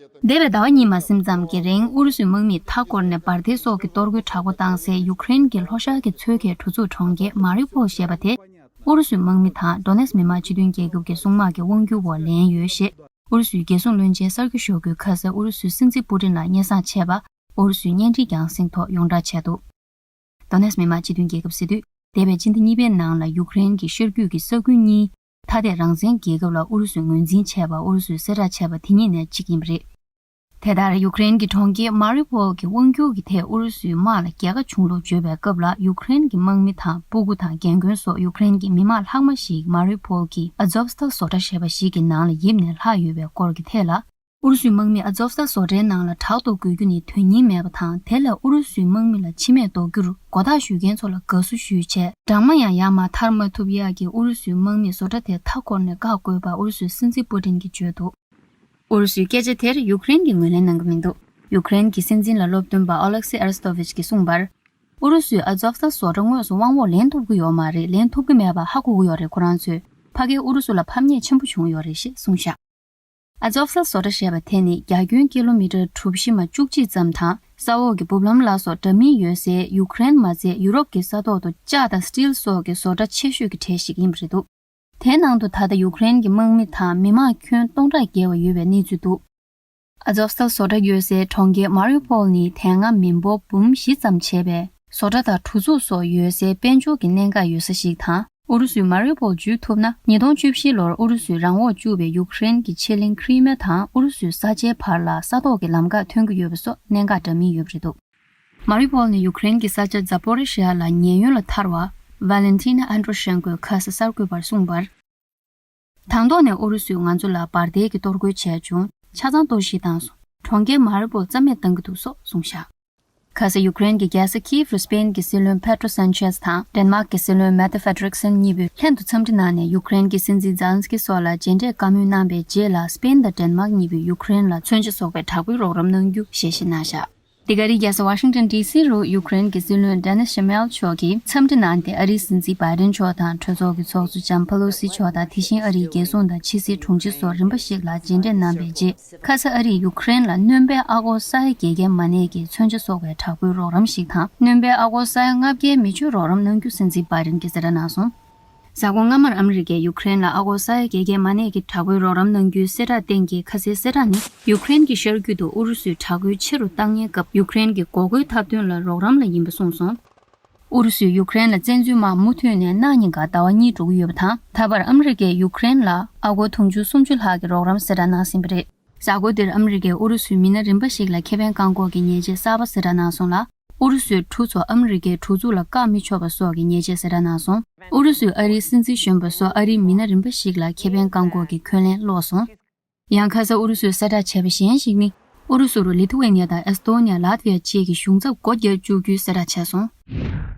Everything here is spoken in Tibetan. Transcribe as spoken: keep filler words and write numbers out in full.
འདས་པའི་ཟླ་བ་གཉིས་མ་ཟིན་ཙམ་གྱི་རིང་ཨུ་རུ་སུའི་དམག་མིས་མཐའ་བསྐོར་ནས་འབར་མདེལ་སོགས་ཀྱི་གཏོར་རྒོལ་དྲག་པོ་བཏང་སའི་ཡུཀ་རེན་གྱི་ལྷོ་ཤར་གྱི་མཚོ་ཁའི་གྲུ་ཚུགས་གྲོང་ཁྱེར་མ་རི་ཕོལ་ཞེས་པ་དེ་ཨུ་རུ་སུའི་དམག་མི་དང་ཌོ་ནེ་སི་མི་དམངས་སྤྱི་མཐུན་རྒྱལ་ཁབ་ཀྱི་སྲུང་དམག་གི་དབང་སྒྱུར་འོག་ལེན་ཡོད་ཞེས་ཨུ་རུ་སུའི་རྒྱལ་སྲུང་བློན་ཆེན་སར་གི་ཤོ་གུས་ཁ་སང་ཨུ་རུ་སུའི་སྲིད་འཛིན་པུ་ཏིན་ལ་སྙན་སེང་བྱས་པ་ཨུ་རུ་སུའི་བརྙན་འཕྲིན་རྒྱང་སྲིང་ཐོག་ཡོངས་བསྒྲགས་བྱས་འདུག་ཌོ་ནེ་སི་མི་དམངས་སྤྱི་མཐུན་རྒྱལ་ཁབ་ཟེར་དུས། འདས་པའི་སྤྱི་ཟླ་གཉིས་པའི་ནང་ལ་ཡུཀ་རེན་གྱི་ཤར་རྒྱུད་ཀྱི་ས་ཁུལ་གཉིས་ཐ་དད་རང་བཙན་རྒྱལ་ཁབ་ལ་ཨུ་རུ་སུས་ངོས་འཛིན་བྱས་པ་ཨུ་རུ་སུས་གསལ་བསྒྲགས་བྱས་པ་དེ་གཉིས་ནས་གཅིག་ཡིན་པ་རེད། དེ་ལྟར་ཡུཀ་རེན་གྱི་གྲོང་ཁྱེར་མ་རི་ཕོལ་གྱི་དབང་སྒྱུར་གྱི་ཐད་ཨུ་རུ་སུའི་དམག་ལ་རྒྱལ་ཁ་བྱུང་ལུགས་བརྗོད་པའི་སྐབས་ལ་ཡུཀ་རེན་གྱི་དམག་མི་དང་སྤུ་གུ་དང་རྒན་རྒོན་སོགས་ཡུཀ་རེན་གྱི་མི་དམངས་ལྷག་མ་ཞིག་མ་རི་ཕོལ་གྱི་ཨ་ཛོབ་སྟ་བཟོ་གྲྭ་ཞེས་པ་ཞིག་གི་ནང་ལ་ཡིབ་ནས་ལྷག་ཡོད་པའི་སྐོར་གྱི་ཐད་ལ། ཨུ་རུ་སུའི་དམག་མིས་ཨ་ཛོབ་སྟ་བཟོ་གྲྭའི་ནང་ལ་དྲག་ཏུ་འགོས་རྒྱུ་ནི་དོན་སྙིང་མེད་པ་དང་། དེ་ལས་ཨུ་རུ་སུའི་དམག་མི་ལ་འཆི་རྨས་ཟློག་རྒྱུར་མགོ་བཏགས་ཞུ་མཁན་ཚོ་ལ་དགའ་བསུ་ཞུས་བྱས། སྦྲང་མ་ཡང་ཡར་མར་ཐར་མ་ཐུབ་ཡག་གི་ཨུ་རུ་སུའི་དམག་མིས་བཟོ་གྲྭ་དེ་མཐའ་བསྐོར་ནས་བཀག་དགོས་པ་ཨུ་རུ་སུའི་སྲིད་འཛིན་པུ་ཏིན་གྱིས་བརྗོད་འདུག་ཨུ་རུ་སུའི་སྐད་ཆ་དེར་ཡུཀ་རེན་གྱིས་ངོས་ལེན་གནང་གི་མི་འདུག་ཡུཀ་རེན་གྱི་སྲིད་འཛིན་ལ་སློབ་སྟོན་པ་ཨོ་ལེག་སི་ཨེར་སྟོ་ཝིཆ་གྱིས་གསུངས་པར། ཨུ་རུ་སུས་ཨ་ཛོབ་སྟ་བཟོ་གྲྭ་དངོས་སུ་དབང་འོག་ལེན་ཐུབ་ཀྱི་ཡོད་མ་རེད། ལེན་ཐུབ་ཀྱི་མེད་པ་ཧ་གོ་གི་ཡོད་རེད། ཁོ་རང་ཚོས་ཕ་གིར་ཨུ་རུ་སུ་ལ་ཕམ་ཉེས་ཆེན་པོ་བྱུང་ཡོད་རེད་ཞེས་གསུངས་བཞག་ཨ་ཛོབ་སྟ་བཟོ་གྲྭ་ཞེས་པ་དེ་ནི་རྒྱ་ཁྱོན་ཀི་ལོ་མི་ཊར་གྲུ་བཞི་མ་བཅུ་གཅིག་ཙམ་དང་ས་འོག་གི་སྦུབ་ལམ་ལ་སོགས་འདྲ་མིན་ཡོད་སའི་ཡུཀ་རེན་མ་ཚད་ཡུ་རོབ་ཀྱི་ས་ཐོག་ཏུ་ལྕགས་དང་སི་ཊིལ་སོགས་ཀྱི་བཟོ་གྲྭ་ཆེ་ཤོས་ཀྱི་གྲས་ཤིག་ཡིན་པ་རེད་འདུག་དེའི་ནང་དུ་ད་ལྟ་ཡུཀ་རེན་གྱི་དམག་མི་དང་མི་མང་ཁྱོན་སྟོང་ཕྲག་བརྒལ་བ་ཡོད་པའི་གནས་ཚུལ་འདུག་ཨ་ཛོབ་སྟ་བཟོ་གྲྭ་ཡོད་སའི་གྲོང་ཁྱེར་མ་རི་ཡུ་པོལ་ནི་དེ་སྔ་མི་འབོར་འབུམ་བཞི་ཙམ་བྱས་པའི་བཟོ་གྲྭ་དང་གྲུ་ཚུགས་སོགས་ཡོད་སའི་དཔལ་འབྱོར་གྱི་གནད་འགག་ཡོད་ས་ཞིག་དང་། ཨུ་རུ་སུས་མ་རི་ཡུ་པོལ་འཇུས་ཐུབ་ན། ཉིས་སྟོང་བཅུ་བཞི་ལོར་ཨུ་རུ་སུས་རང་དབང་བཅུག་པའི་ཡུཀ་རེན་གྱི་ཆེ་གླིང་ཁི་རི་མེ་དང་ཨུ་རུ་སུའི་ས་ཆའི་བར་ལ་ས་ཐོག་གི་ལམ་ཁ་ཐོན་གྱི་ཡོད་པ་སོགས་གནད་འགག་འདྲ་མིན་ཡོད་པ་རེད་འདུག་མ་རི་ཡུ་པོལ་ནི་ཡུཀ་རེན་གྱི་ས་ཆ་ཛ་པོ་རི་ཤི་ཡ་ལ་ཉེ་ཡོན་ལ་ཐར་བ་ཝ་ལན་ཏི་ན་ཨན་ཏྲོ་ཤན་ཀོས་ཁ་ས་གསར་འགོད་པར་གསུངས་པར། དང་ཐོག་ནས་ཨུ་རུ་སུས་ང་ཚོ་ལ་འབར་མདེལ་གྱི་གཏོར་རྒོལ་བྱས་བྱུང་། ཆ་ཚང་གཏོར་བཤིག་བཏང་སོང་། གྲོང་ཁྱེར་མ་རི་ཡུ་པོལ་རྩ་མེད་བཏང་གི་འདུག་སོགས་གསུངས་བཞག་ཁ་ས་ཡུཀ་རེན་གྱི་རྒྱལ་ས་ཁིབ་རུ་སྤེན་གྱི་སྲིད་བློན་པེ་ཏྲོ་སན་ཆེས་དང་ཌེན་མཱག་གི་སྲིད་བློན་མེ་ཏེ་ཧྥེ་ཏྲིག་སན་གཉིས་པོས་ལྷན་དུ་འཚམས་འདྲི་གནང་ནས་ཡུཀ་རེན་གྱི་སྲིད་འཛིན་ཛེ་ལན་སི་ཀི་སོགས་ལ་མཇལ་འཕྲད་བཀའ་མོལ་གནང་པའི་རྗེས་ལ་སྤེན་དང་ཌེན་མཱག་གཉིས་པོས་ཡུཀ་རེན་ལ་མཚོན་ཆ་སོགས་པའི་དྲག་པོའི་རོགས་རམ་གནང་རྒྱུ་ཞལ་བཞེས་གནང་བཞག་འདི་ག་རིང་རྒྱལ་ས་ཝ་ཤིང་ཏོན་ཌི་སི་རུ་ཡུཀ་རེན་གྱི་སྲིད་བློན་ཌེ་ནིས་ཤི་མེལ་མཆོག་གིས་འཚམས་འདྲི་གནང་སྟེ་ཨ་རིའི་སྲིད་འཛིན་བྷའི་ཌེན་མཆོག་དང་གྲོས་ཚོགས་ཀྱི་ཚོགས་གཙོ་ལྕམ་པེ་ལོ་སི་མཆོག་དང་དེ་བཞིན་ཨ་རིའི་རྒྱལ་སྲུང་དང་ཕྱི་སྲིད་དྲུང་ཆེ་སོགས་རིམ་པ་ཞིག་ལ་མཇལ་འཕྲད་གནང་པའི་རྗེས། ཁ་ས་ཨ་རིས་ཡུཀ་རེན་ལ་སྣོན་པའི་ཨ་སྒོར་ས་ཡ་བརྒྱད་བརྒྱ་མ་གནས་ཀྱི་མཚོན་ཆ་སོགས་པའི་དྲག་པོའི་རོགས་རམ་ཞིག་དང་། སྣོན་པའི་ཨ་སྒོར་ས་ཡ་ལྔ་བརྒྱའི་མི་ཆོས་རོགས་རམ་གནང་རྒྱུ་སྲིད་འཛིན་བྷའི་ཌེན་གྱིས་གསལ་བསྒྲགས་གནང་སོང་། གཟའ་འཁོར་སྔ་མར་ཨ་མི་རི་ཀས་ཡུཀ་རེན་ལ་ཨ་སྒོར་ས་ཡ་བརྒྱད་བརྒྱའི་མ་གནས་ཀྱི་དྲག་པོའི་རོགས་རམ་གནང་རྒྱུའི་གསལ་བསྒྲགས་སྟེང་གི་ཁ་སའི་གསལ་བསྒྲགས་ནི། ཡུཀ་རེན་གྱི་ཤར་རྒྱུད་དུ་ཨུ་རུ་སུས་དྲག་རྒོལ་ཆེ་རུ་བཏང་མཁན་སྐབས་ཡུཀ་རེན་གྱི་འགོག་རྒོལ་འཐབ་སྟོན་ལ་རོགས་རམ་ལ་ཡིན་པ་གསུངས་སོང་། ཨུ་རུ་སུས་ཡུཀ་རེན་ལ་བཙན་འཛུལ་དམག་མུ་མཐུད་ནས་གནངས་ཉིན་ཀ་ཟླ་བ་གཉིས་འགྲོ་གི་ཡོད་པ་དང་། ད་བར་ཨ་མི་རི་ཀས་ཡུཀ་རེན་ལ་ཨ་སྒོར་དུང་ཕྱུར་སུམ་ཅུ་ལྷག་གི་རོགས་རམ་གསལ་བསྒྲགས་གནང་ཟིན་པ་རེད། གཟའ་འཁོར་འདིར་ཨ་མི་རི་ཀས་ཨུ་རུ་སུའི་མི་སྣ་རིམ་པ་ཞིག་ལ་ཁེ་ཕན་བཀག་འགོག་གི་ཉེས་ཆད་གསར་པ་གསལ་བསྒྲགས་གནང་སོང་ལ། ཨུ་རུ་སུའི་གྲུ་ཚོ་ཨ་མི་རི་ཀའི་གྲུ་ཚུགས་ལ་བཀག་མི་ཆོག་པ་སོགས་ཀྱི་ཉེས་ཆད་གསལ་བསྒྲགས་གནང་སོང་། ཨུ་རུ་སུས་ཨ་རིའི་སྲིད་འཛིན་གཞོན་པ་སོགས་ཨ་རིའི་མི་སྣ་རིམ་པ་ཞིག་ལ་ཁེ་ཕན་བཀག་འགོག་གི་འཁོན་ལན་སློག་སོང་། ཡང་ཁ་ས་ཨུ་རུ་སུས་གསལ་བསྒྲགས་བྱས་པ་གཞན་ཞིག་ནི། ཨུ་རུ་སུ་རུ་ལི་ཐུ་ཝེ་ནི་ཡ་དང་ཨེ་སི་ཏོ་ནི་ཡ། ལཱ་ཐི་ཝེ་ཡ་བཅས་ཀྱི་གཞུང་ཚབ་སྒོ་བརྒྱབ་བཅུག་རྒྱུའི་གསལ་བསྒྲགས་བྱས་སོང་།